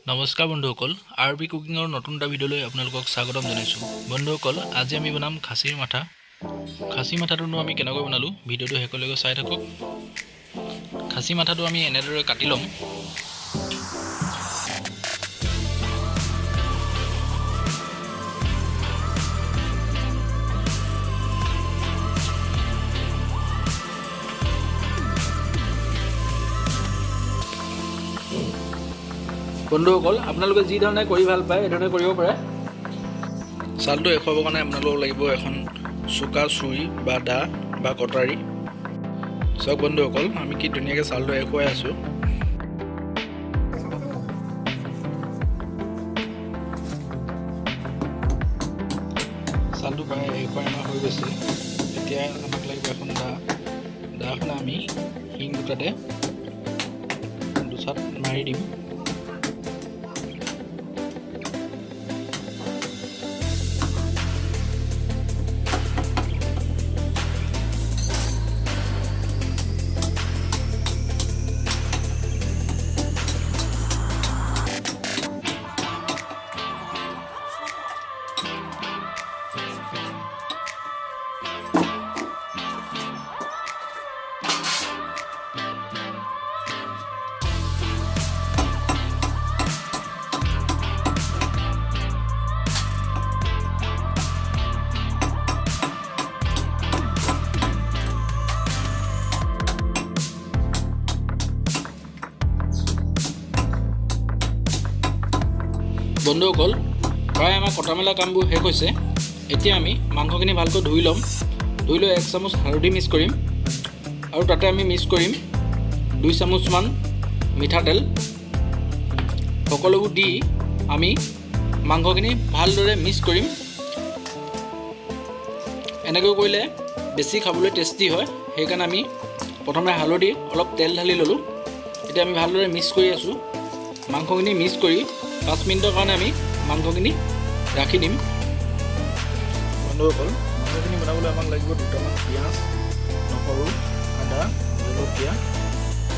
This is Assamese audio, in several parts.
নমস্কাৰ বন্ধুসকল, আৰ বি কুকিঙৰ নতুন এটা ভিডিঅ'লৈ আপোনালোকক স্বাগতম জনাইছোঁ। বন্ধুসকল, আজি আমি বনাম খাচীৰ মাথা। খাচী মাথাটোনো আমি কেনেকৈ বনালোঁ, ভিডিঅ'টো শেষলৈকে চাই থাকক। খাচী মাথাটো আমি এনেদৰে কাটি ল'ম। বন্ধুসকল, আপোনালোকে যি ধৰণে কৰি ভাল পায়, এইধৰণে কৰিব পাৰে। ছালটো এখুৱাবৰ কাৰণে আপোনালোকক লাগিব এখন চোকা চুৰি বা দা বা কটাৰী। চাওক বন্ধুসকল, আমি কি ধুনীয়াকৈ ছালটো এখুৱাই আছোঁ। ছালটো প্ৰায় এখুৱাই আমাৰ হৈ গৈছে। এতিয়া আমাক লাগিব এখন দা। দাখন আমি শিং দুটাতে দুচাট মাৰি দিম। বন্ধুসকল, প্ৰায় আমাৰ কটা মেলা কামবোৰ শেষ হৈছে। এতিয়া আমি মাংসখিনি ভালকৈ ধুই ল'ম। ধুই লৈ 1 চামুচ হালধি মিক্স কৰিম আৰু তাতে আমি মিক্স কৰিম 2 চামুচমান মিঠাতেল। সকলোবোৰ দি আমি মাংসখিনি ভালদৰে মিক্স কৰিম। এনেকৈ কৰিলে বেছি খাবলৈ টেষ্টি হয়। সেইকাৰণে আমি প্ৰথমে হালধি অলপ তেল ঢালি ল'লোঁ। এতিয়া আমি ভালদৰে মিক্স কৰি আছোঁ। মাংসখিনি মিক্স কৰি 5 মিনিটৰ কাৰণে আমি মাংসখিনি ৰাখি দিম। বন্ধুসকল, মাংসখিনি বনাবলৈ আমাক লাগিব দুটামান পিঁয়াজ, নহৰু, আদা, জলকীয়া,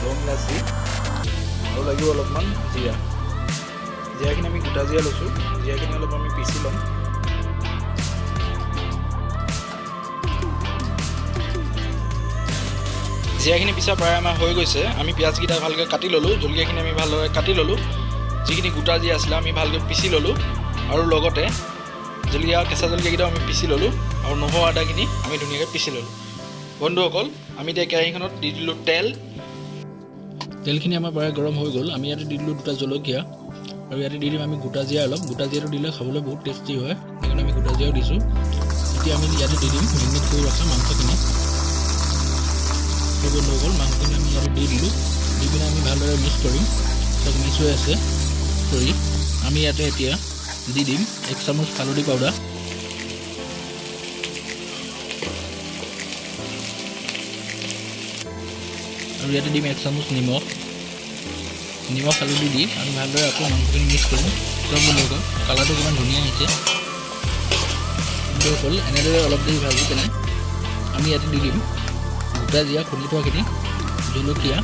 লং, ইলাচি আৰু লাগিব অলপমান জিৰা। জিৰাখিনি আমি গোটা জিৰা লৈছোঁ। জিৰাখিনি অলপ আমি পিচি ল'ম। জিৰাখিনি পিছা প্ৰায় আমাৰ হৈ গৈছে। আমি পিঁয়াজকেইটা ভালকৈ কাটি ল'লোঁ, জলকীয়াখিনি আমি ভালদৰে কাটি ল'লোঁ, যিখিনি গোটা জিৰা আছিলে আমি ভালকৈ পিচি ল'লোঁ আৰু লগতে জলকীয়া, কেঁচা জলকীয়াকেইটাও আমি পিচি ল'লোঁ আৰু নহৰু, আদাখিনি আমি ধুনীয়াকৈ পিচি ল'লোঁ। বন্ধুসকল, আমি এতিয়া কেৰাহীখনত দি দিলোঁ তেল। তেলখিনি আমাৰ প্ৰায় গৰম হৈ গ'ল। আমি ইয়াতে দি দিলোঁ দুটা জলকীয়া আৰু ইয়াতে দি দিম আমি গোটা জিৰা অলপ। গোটা জিৰাটো দিলে খাবলৈ বহুত টেষ্টি হয়, সেইকাৰণে আমি গোটা জিৰাও দিছোঁ। এতিয়া আমি ইয়াতে দি দিম মেৰিনেট কৰি ৰখা মাংসখিনি। বন্ধুসকল, মাংসখিনি আমি ইয়াতে দি দিলোঁ। দি পিনে আমি ভালদৰে মিক্স কৰিম। চব মিক্স হৈ আছে। কৰি আমি ইয়াতে এতিয়া দি দিম 1 চামুচ হালধি পাউডাৰ আৰু ইয়াতে দিম 1 চামুচ নিমখ। নিমখ, হালধি দি আমি ভালদৰে আকৌ মাংসখিনি মিক্স কৰিম। চব বন্ধুসকল, কালাৰটো কিমান ধুনীয়া আহিছে। বন্ধুসকল, এনেদৰে অলপ দেৰি ভাজি পেলাই আমি ইয়াতে দি দিম গোটা জিৰা খুন্দি থোৱাখিনি, জলকীয়া,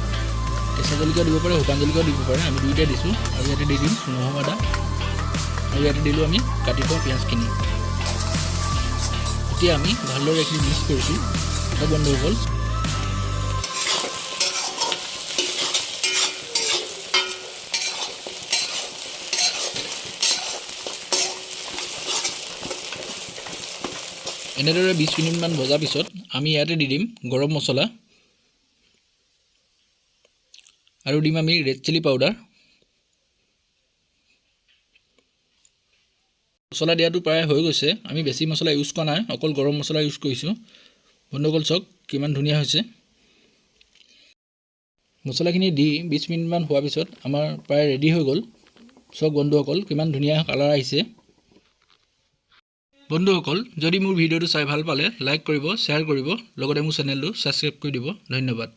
কেঁচা জলকীয়াও দিব পাৰে, শুকান জলকীয়াও দিব পাৰে, আমি দুয়োটাই দিছোঁ। আৰু ইয়াতে দি দিম নহৰু, আদা আৰু ইয়াতে দিলোঁ আমি কাটি থোৱা পিঁয়াজখিনি। এতিয়া আমি ভালদৰে এইখিনি মিক্স কৰিছোঁ। বন্ধুসকল, এনেদৰে 20 মিনিটমান ভজাৰ পিছত আমি ইয়াতে দি দিম গৰম মছলা আৰু দিম আমি ৰেড চিলি পাউডাৰ। মছলা দিয়াটো প্ৰায় হৈ গৈছে। আমি বেছি মছলা ইউজ কৰা নাই, অকল গৰম মছলা ইউজ কৰিছোঁ। বন্ধুসকল, চাওক কিমান ধুনীয়া হৈছে। মছলাখিনি দি 20 মিনিটমান হোৱাৰ পিছত আমাৰ প্ৰায় ৰেডি হৈ গ'ল। চাওক বন্ধুসকল, কিমান ধুনীয়া কালাৰ আহিছে। বন্ধুসকল, যদি মোৰ ভিডিঅ'টো চাই ভাল পালে, লাইক কৰিব, শ্বেয়াৰ কৰিব, লগতে মোৰ চেনেলটো ছাবস্ক্ৰাইব কৰি দিব। ধন্যবাদ।